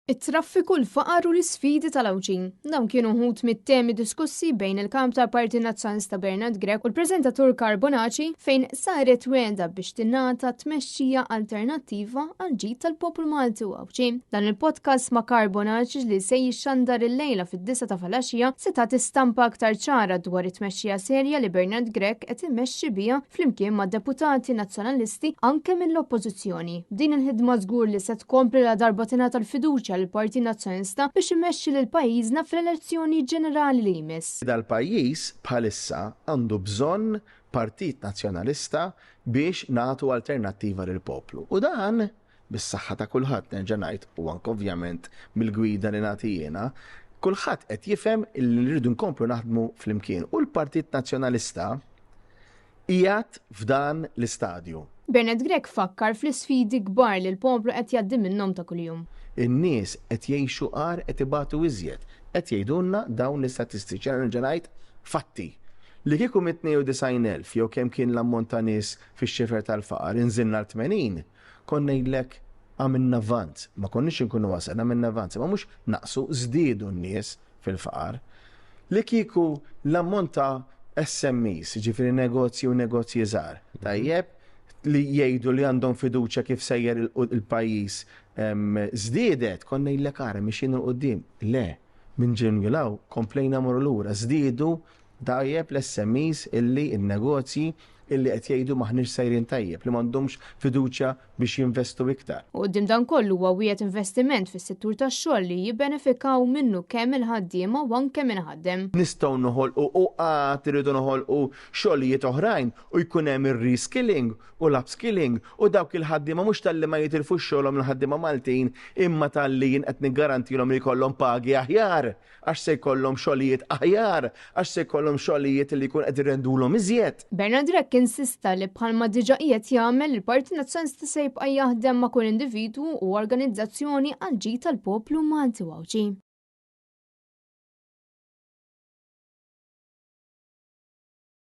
It-traffiku, l-faqar u l-isfidi tal-Għawdxin. Dawn kienu wħud mit-temi diskussi bejn il-Kap tal-Partit Nazzjonalista Bernard Grech u l-preżentatur Karl Bonaci fejn saret wegħda biex tingħata tmexxija alternattiva għall-ġid tal-poplu Malti u Għawdxi. Dan il-podcast ma' Karl Bonaci li se jixxandar illejla fid-disgħa ta' filgħaxija se tagħti stampa aktar ċara dwar it-tmexxija serja li Bernard Grech qed imexxi biha flimkien ma' deputati Nazzjonalisti anke mill-Oppożizzjoni. Din il-ħidma żgur li se tkompli la darba tingħata l-fiduċja lill-Partit Nazzjonalista biex imexxi lil pajjiżna fl-elezzjoni ġenerali li jmiss. Dal-pajjiż bħalissa għandu bżonn Partit Nazzjonalista biex nagħtu alternattiva lill-poplu. U dan, bis-saħħa ta' kulħadd nerġa' ngħid u anke ovvjament mill-gwida li nagħti jiena, kulħadd qed jifhem li rridu nkomplu naħdmu flimkien. U l-Partit Nazzjonalista qiegħed f'dan l-istadju. Bernard Grech fakkar fl-isfidi kbar li l-poplu qed jgħaddi minnhom ta' kuljum. In-nies qed jgħixu agħar, qed ibatu iżjed. Qed jgħidulna dawn l-istatistiċi. Jiena nerġa' ngħid fatti. Li kieku mit-92,000 jew kemm kien l-ammont ta' nies fix-xifer tal-faqar inżilna għal 80, kont ngħidlek għamilna avvanz. Ma konniex inkunu wasalna, għamilna avvanz. Imma mhux naqsu, żdiedu n-nies fil-faqar. Li kieku l-ammont ta' SMEs, jiġifieri negozji u negozji żgħar, tajjeb, li jgħidu li għandhom fiduċja kif sejjer il-pajjiż żdiedet, kont ngħidlek ara mixjin 'il quddiem. Le, minn Ġunju 'l hawn komplejna mmorru lura, żdiedu Tajjeb l-SMEs illi, in-negozji, illi qed jgħidu m'aħniex sejrin tajjeb, li m'għandhomx fiduċja biex jinvestu iktar. U quddiem dan kollu huwa wiegħed investiment fis-settur tax-xogħol li jibbenefikaw minnu kemm il-ħaddiema u anke min iħaddem. Nistgħu noħolqu u għad irridu noħolqu xogħlijiet oħrajn u jkun hemm ir-reskilling u l-upskilling u dawk il-ħaddiema mhux talli ma jitilfux xogħolhom il-ħaddiema Maltin imma talli jien qed niggarantilhom li jkollhom pagi aħjar. Għax se jkollhom xogħlijiet aħjar, għax se jkollhom xogħlijiet li jkun qed irrendulhom iżjed. Bernard Grech insista li bħalma diġà qiegħed jagħmel, il-Partit Nazzjonalista se jibqa' jaħdem ma' kull individwu u organizzazzjoni għall-ġid tal-poplu Malti u Għawdxi.